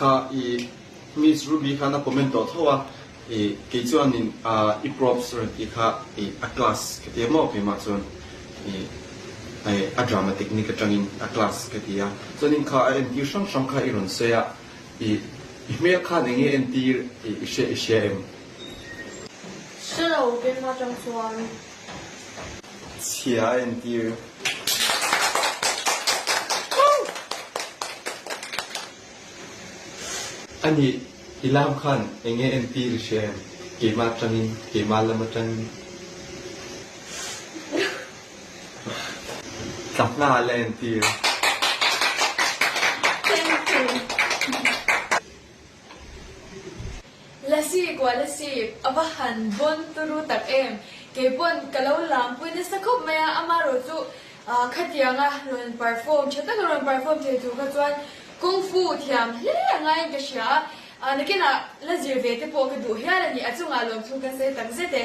Kha i Miss Ruby khan a comment tawh tho a, i kei chuanin i props rawn tih kha i a class ka ti a maw keimah chuan i a drama technique atangin a class ka ti a, chuanin kha a entir hrang hrang kha i rawn sawi a, i i hmel khan eng nge entir i hria i hria em? Hre lo keimah atang chuan. Chhia a entir. A nih, i lam khan eng nge entir i hria em? Keimah atangin, keimah lam atangin. Tlahna a la entir. Thank you. Lasi kuah lasi a va han bawn turu tak em? Kei pawn ka lo lampui nasa khawp mai a, amaherawh chu khatianga rawn perform tha taka rawn perform thei tur kha chuan kung fu thiam hle a ngaiin ka hria a, nakinah la zir ve te pawh ka duh hial a ni, a chungah lawmthu ka sawi tak zet e.